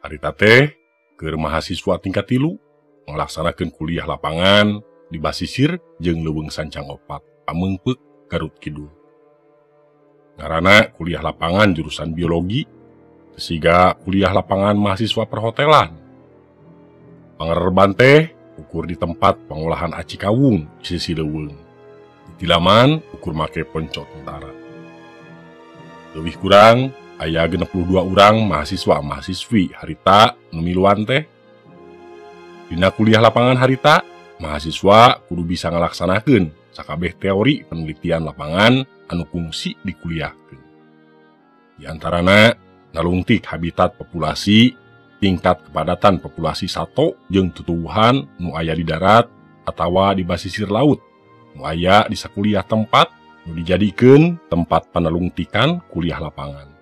Harita teh keur mahasiswa tingkat 3 ngalaksanakeun kuliah lapangan di basisir jeung Leuweung Sancang Opat, Pameungpeuk, Garut Kidul. Ngaranna kuliah lapangan jurusan biologi, tesiga kuliah lapangan mahasiswa perhotelan. Pangererban teh ukur di tempat pengolahan aci kawung di sisi leuweung. Di tilaman ukur make ponco tentara. Leuwih kurang aya 62 urang mahasiswa mahasiswi harita nu miluan teh. Dina kuliah lapangan harita, mahasiswa kudu bisa ngalaksanakeun sakabeh teori penelitian lapangan anu kungsi dikuliahkeun. Di antarana nalungtik habitat populasi, tingkat kepadatan populasi sato jeung tutuwuhan nu aya di darat atawa di basisir laut, nu aya di sakuliah tempat nu dijadikeun tempat panalungtikan kuliah lapangan.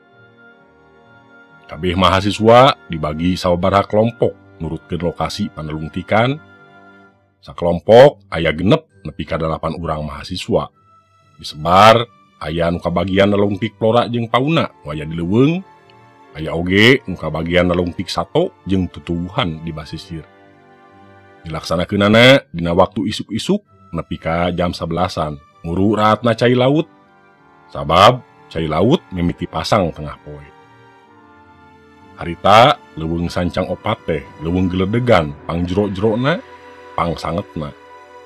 Kabeh mahasiswa dibagi sababaraha kelompok nurutkeun lokasi panalungtikan. Sakelompok aya 6 nepi ka 8 urang mahasiswa. Disebar aya nu kabagian nalungtik flora jeung fauna nu aya di leuweung, aya oge nu kabagian nalungtik sato jeung tutuwuhan di basisir. Dilaksanakeunana dina waktu isuk-isuk nepi ka jam 11-an, nguru raatna cai laut. Sabab cai laut mimiti pasang tengah poe. Harita Leuweung Sancang Opat teh leuweung geledegan pang jero-jerona, pang sangetna.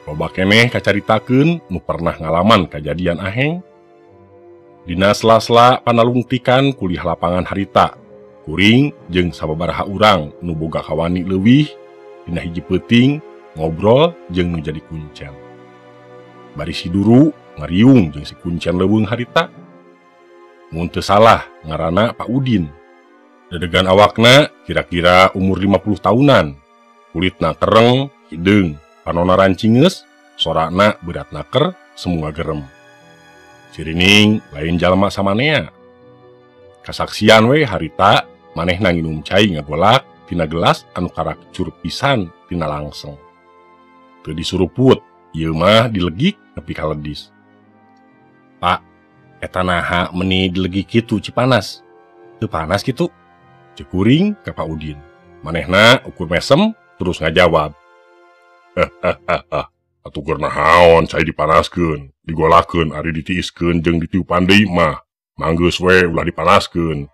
Loba keneh kacaritakeun nu pernah ngalaman kajadian aheng. Dina sela-sela panalungtikan kuliah lapangan harita, kuring jeung sababaraha urang nu boga kawani leuwih dina hiji peuting ngobrol jeung nu jadi kuncen. Bari si Duru ngariung jeung si kuncen leuweung harita. Mun teu salah ngaranna Pak Udin. Dedegan awakna kira-kira umur 50 tahunan. Kulitna kereng, hideung, panona rancingeus, sorana berat naker, semua gerem. Sirining lain jalma samanea. Kasaksian we harita manehna nginum cai ngagolak tina gelas anu karak cur pisan tina langseng. Teu disuruput, ieu mah dilegik nepi ka ledis. Pak, eta naha meni dilegik kitu Cipanas? Teu panas kitu? Ceuk kuring ka Pak Udin. Manehna ukur mesem terus ngajawab. Atuh keur naon cai dipanaskeun, digolakeun ari ditiiskeun jeung ditiupan deui mah. Manggeus we ulah dipanaskeun.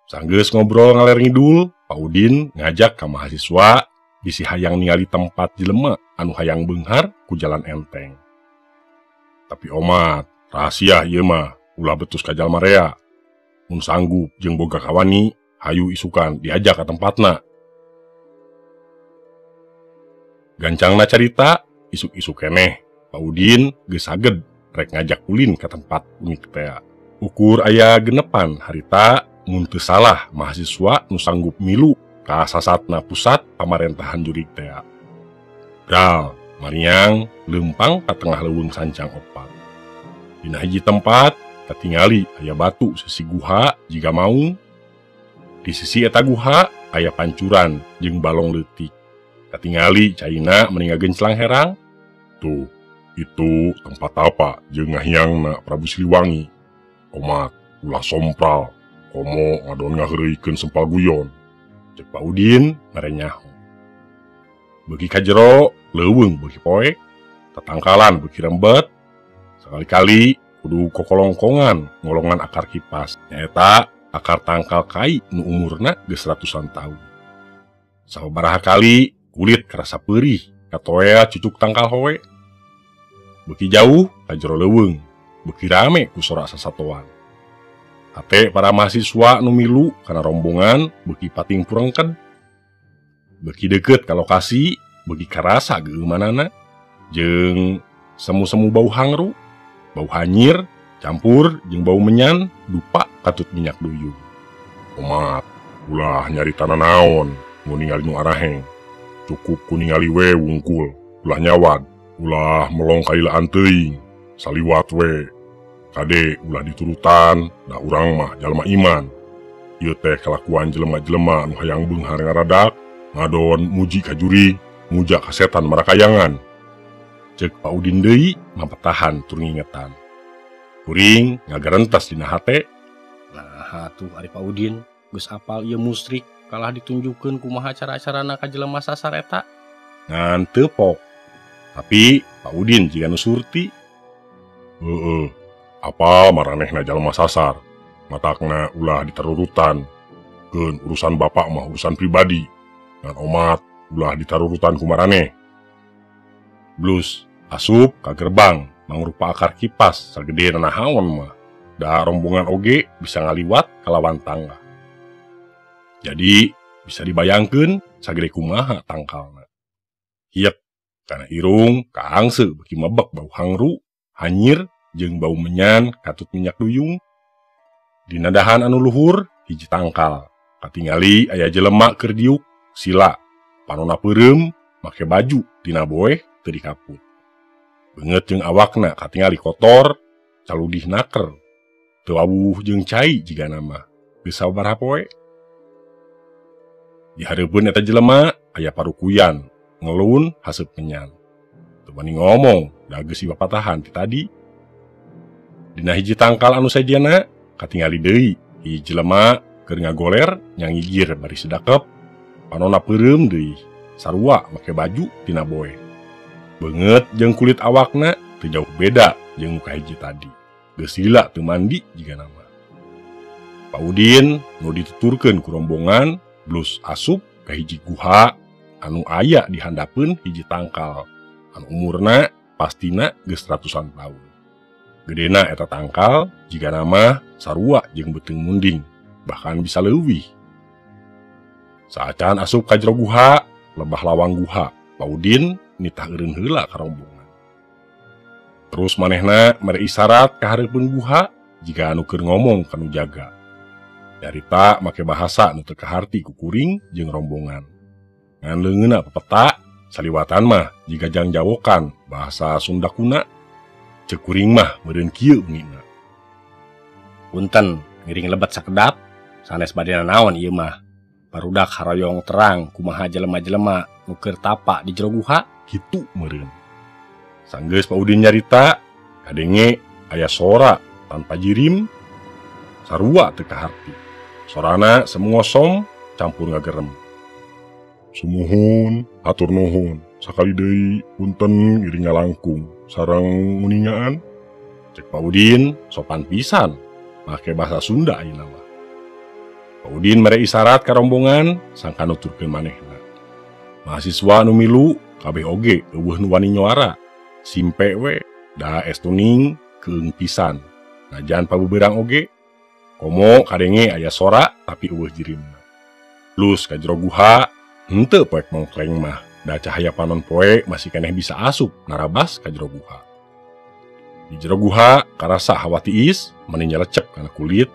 Sanggeus ngobrol ngaler ngidul, Pak Udin ngajak ka mahasiswa bisi hayang ningali tempat jelema anu hayang beunghar ku jalan enteng. Tapi omat, rahasia ieu mah, ulah betus ka jalma rea. Mun sanggup jeung boga kawani, hayu isukan diajak ka tempatna. Gancangna carita, isuk-isuk keneh, Pak Udin geus saged rek ngajak ulin ka tempat unik tea. Ukur aya 6 harita mun teu salah mahasiswa nu sanggup milu ka sasatna pusat pamarentahan jurig tea. Dal, mariang leumpang ka tengah Leuweung Sancang Opat. Dina hiji tempat katingali aya batu sisi guha jiga maung. Di sisi eta guha aya pancuran jeung balong leutik. Katingali caina meni ngagenclang herang. Tuh, itu tempat apa jeung ngahiangna Prabu Siliwangi. Omat ulah sompral, komo ngadon ngaheureuykeun sempal guyon. Cek Pak Udin mere nyaho. Beuki ka jero, leuweung beuki poek, tatangkalan beuki rembet. Sakali-kali kudu kokolongkongan ngolongan akar kipas. Nyaeta akar tangkal kai nu umurna geus ratusan tahun. Sababaraha kali kulit kerasa perih, katoea cucuk tangkal hoe. Beuki jauh ka jero leuweung, beuki rame ku sorak sasatoan. Hate para mahasiswa nu milu kana rombongan beuki pating purengked. Beuki deukeut ka lokasi, beuki karasa geumanana jeung semu-semu bau hangru, bau hanyir campur jeung bau menyan dupa katut minyak duyung. Omat, ulah nyarita nanaon mun ningali nu araheng. Cukup ku ningali we wungkul, ulah nyawad, ulah melong kailaan teuing, saliwat we. Kade ulah diturutan, da urang mah jalma iman. Ieu teh kalakuan jelema-jelema nu hayang beunghar ngaradak, ngadon muji ka juri, muja ka setan marakayangan. Ceuk Pak Udin deui mampetahan tur ngingetan. Kuring ngagarentas dina hate. Nah, tuh ari Pak Udin Geus apal ieu musrik kalah ditunjukkeun kumaha cara-carana ka jelema sasar eta. Ngan teu pok. Tapi Pak Udin jiga nu surti. Heeh, apal maranehna jalma sasar. Matakna ulah ditarurutan. Keun urusan bapak mah urusan pribadi. Ngan omat ulah ditarurutan ku maraneh. Blus asup ka gerbang mangrupa akar kipas sagede nanahaon mah. Da rombongan oge bisa ngaliwat kalawan tangga. Jadi bisa dibayangkeun sagede kumaha tangkalna. Hiek kana irung kaangse beuki mebek bau hangru, hanyir jeung bau menyan katut minyak duyung. Dina dahan anu luhur hiji tangkal. Katingali aya jelema keur diuk sila, panona peureum make baju tina boeh teu dikaput. Beungeut jeung awakna katingali kotor, caludih naker. Teu wawuh jeung cai jigana mah. Geus sabaraha poe. Di hareupeun eta jelema aya parukuyan, ngelun haseup menyan. Teu wani ngomong, da geus dipapatahan ti tadi. Dina hiji tangkal anu sejenna katingali deui hiji jelema keur ngagoler nyangigir bari sedakep, panona peureum deui, sarua make baju tina boeh. Beungeut jeung kulit awakna teu jauh beda jeung nu kahiji tadi. Geus lila teu mandi jigana mah. Pak Udin nu dituturkeun ku rombongan blus asup ka hiji guha anu aya di handapeun hiji tangkal anu umurna pastina geus ratusan tahun. Gedena eta tangkal jigana mah sarua jeung beuteung munding, bahkan bisa leuwih. Saacan asup ka jero guha, lebah lawang guha, Pak Udin nitah eureun heula ka rombongan. Terus manehna mere isyarat ka hareupeun guha jiga anu keur ngomong ka nu jaga. Nyarita make bahasa nu teu kaharti ku kuring jeung rombongan. Ngan leungeunna pepeta saliwatan mah jiga jangjawokan bahasa Sunda kuna. Ceuk kuring mah meureun kieu unina. Punten ngiring lebet sakedap sanes bade nanaon ieu mah. Barudak haroyong terang kumaha jelema-jelema nu keur tapa di jero guha kitu meureun. Sanggeus Pak Udin nyarita kadenge aya sora tanpa jirim sarua teu kaharti. Sorana semungosom campur ngagerem. Sumuhun hatur nuhun sakali deui punten ngiring ngalangkung sareng nguningaan. Cek Pak Udin sopan pisan make bahasa Sunda ayeuna mah. Pak Udin mere isyarat ka rombongan sangka nuturkeun manehna. Mahasiswa nu milu kabeh oge eueuh nu wani nyuara. Simpe we da estuning keung pisan. Najan pabeberang oge komo kadenge aya sora tapi eueuh jirimna. Lus ka jero guha henteu poek mongkleng mah da cahaya panon poe masih keneh bisa asup narabas ka jero guha. Di jero guha karasa hawa tiis meni nyelecep kana kulit.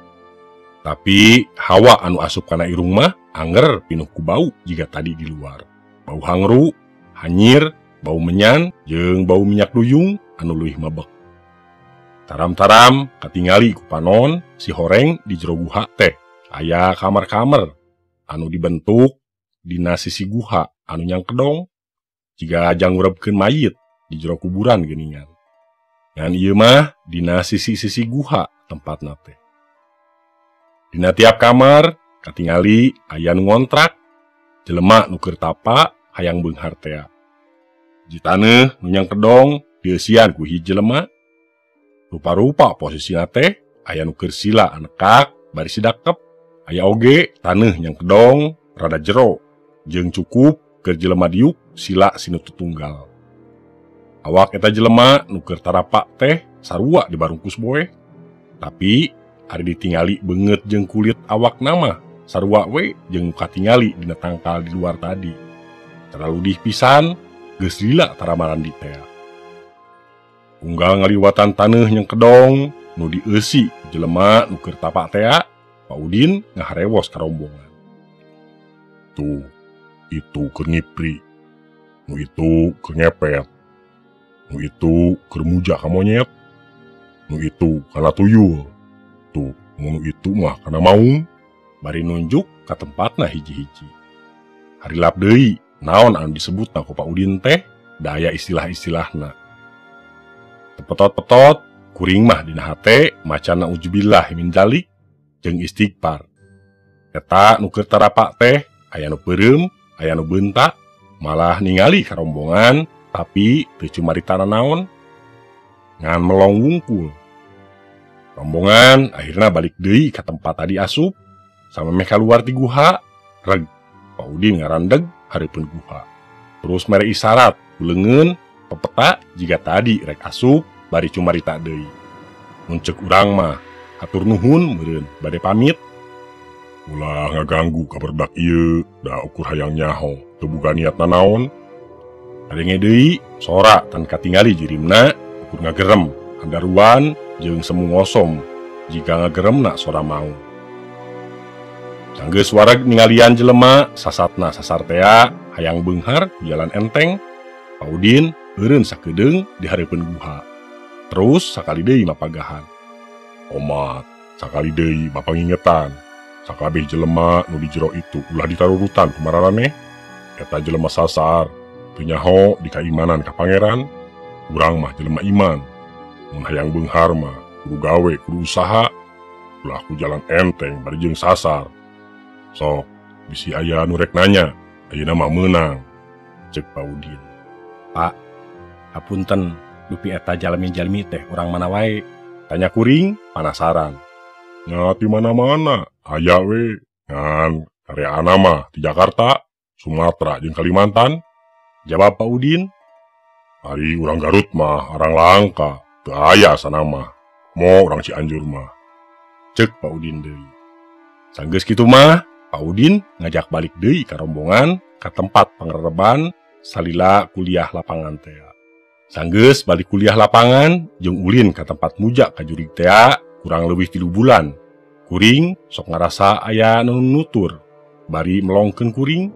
Tapi hawa anu asup kana irung mah anger pinuh ku bau jiga tadi di luar. Bau hangru, hanyir, bau menyan jeung bau minyak duyung anu leuwih mebek. Taram-taram katingali ku panon si horeng di jero guha teh aya kamar-kamar anu dibentuk dina sisi guha anu nyangkedong jiga jang ngurebkeun mayit di jero kuburan geuningan. Ngan ieu mah dina sisi-sisi guha tempatna teh. Dina tiap kamar katingali aya nu ngontrak jelema nu keur tapa hayang beunghar tea. Di taneuh nu nyangkedong dieusian ku hiji jelema. Rupa-rupa posisina teh aya nu keur sila anekak bari sidakep, aya oge taneuh nyangkedong rada jero jeung cukup keur jelema diuk sila sinu tutunggal. Awak eta jelema nu keur tarapa teh sarua dibarungkus boeh. Tapi ari ditingali beungeut jeung kulit awak nama sarua we jeung katingali dina tangkal di luar tadi. Terlalu dih pisan geus lila tara marandi tea. Unggal ngaliwatan taneuh nyengkedong nu dieusi jelema nu keur tapa tea, Pak Udin ngaharewos ka rombongan. Tuh, itu keur ngipri, nu itu keur ngepet, nu itu keur muja ka monyet, nu itu kana tuyul, tuh nu itu mah kana maung. Bari nunjuk ka tempatna hiji-hiji. Harilap deui naon anu disebutna ku Pak Udin teh daya istilah-istilahna. Tepetot-petot kuring mah dina hate macana ujubillah min dzalik jeung istighfar. Eta nu keur tarapak teh aya nu peureum, aya nu beunta, malah ningali ka rombongan tapi teu cumarita nanaon. Ngan melong wungkul. Rombongan akhirna balik deui ka tempat tadi asup, samemeh kaluar ti guha, reg Pak Udin ngarandeg hareupeun guha. Terus mere isarat ku leungeun pepeta jiga tadi rek asup bari cumarita deui. Mun ceuk urang mah hatur nuhun meureun bade pamit. Ulah ngaganggu ka barudak ieu, da ukur hayang nyaho, teu boga niat nanaon. Kadenge deui sora tan katingali jirimna ukur ngagerem handaruan jeung semu ngosom jika ngageremna sora mau. Sanggeus wareg ningalian jelema sasatna sasar tea hayang beunghar ku jalan enteng. Pak Udin eureun sakedeung di hareupeun guha. Terus sakali deui mapagahan. Omat, sakali deui mapangingetan. Sakabeh jelema nu di jero itu ulah ditarurutan ku mararaneh. Eta jelema sasar, teu nyaho di kaimanan ka pangeran. Urang mah jelema iman. Mun hayang beunghar mah kudu gawe, kudu usaha. Ulah ku jalan enteng bari jeung sasar. Sok, bisi aya nu rek nanya, ayeuna mah meunang. Ceuk Pak Udin. Pak, hapunten, dupi eta jalmi-jalmi teh urang mana wae? Tanya kuring panasaran. Nya ti mana-mana, aya we. Ngan kareana mah di Jakarta, Sumatera jeung Kalimantan. Jawab Pak Udin. Ari urang Garut mah arang langka, teu aya sana mah. Mo urang Cianjur mah. Ceuk Pak Udin deui. Sanggeus kitu mah, Pak Udin ngajak balik deui ka rombongan ka tempat pangrereban salila kuliah lapangan tea. Sanggeus balik kuliah lapangan jeung ulin ka tempat muja ka jurig tea kurang leuwih 3 bulan. Kuring sok ngarasa aya nu nutur bari melongkeun kuring.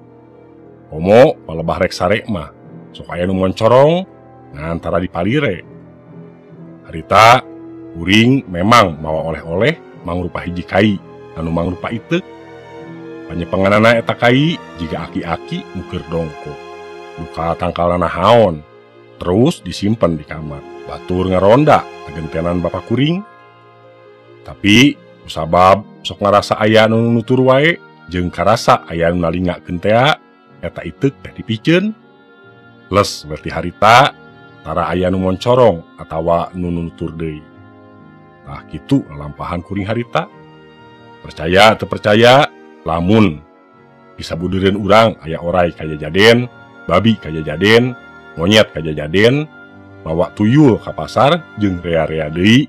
Komo palebah rek sare mah sok aya nu moncorong ngan tara dipalire. Harita kuring memang mawa oleh-oleh mangrupa hiji kai anu mangrupa iteuk. Panyepenganana eta kai jiga aki-aki nu keur dongko. Duka tangkalana haon terus disimpen di kamar. Batur ngaronda kagentenan bapak kuring. Tapi kusabab sok ngarasa aya nu nutur wae jeung karasa aya nu nalingakeun tea eta iteuk teh dipiceun. Les berarti harita tara aya nu moncorong atawa nu nutur deui. Tah kitu lalampahan kuring harita. Percaya teu percaya lamun bisa budereun urang aya orai kajajaden, babi kajajaden, monyet kajajaden, bawa tuyul ka pasar jeung rea-rea deui.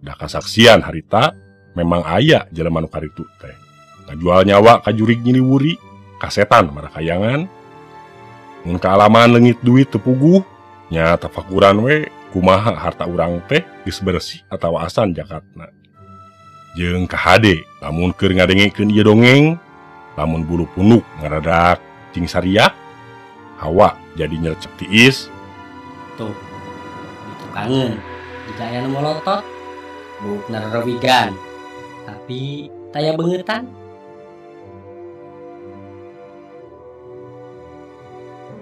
Da kasaksian harita memang aya jelema nu karitu teh. Ngajual nyawa ka jurig nyiliwuri, ka setan marakayangan. Mun kaalaman leungit duit teu puguh, nya tafakuran we kumaha harta urang teh geus bersih atawa asan jakatna. Jeung kahade lamun keur ngadengekeun ieu dongeng, lamun bulu punuk ngaradak cing sariak, hawa jadi nyerecep tiis. Tuh, ditukangeun jika aya nu molotot, buukna rerewigan, tapi taya beungetan.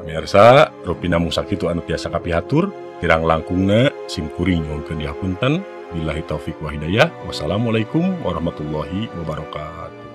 Pamirsa, rupina mung sakitu anu tiasa kapihatur, kirang langkungna sim kuring nyuhunkeun dihapunten. Billahi taufik wa hidayah. Wassalamualaikum warahmatullahi wabarakatuh.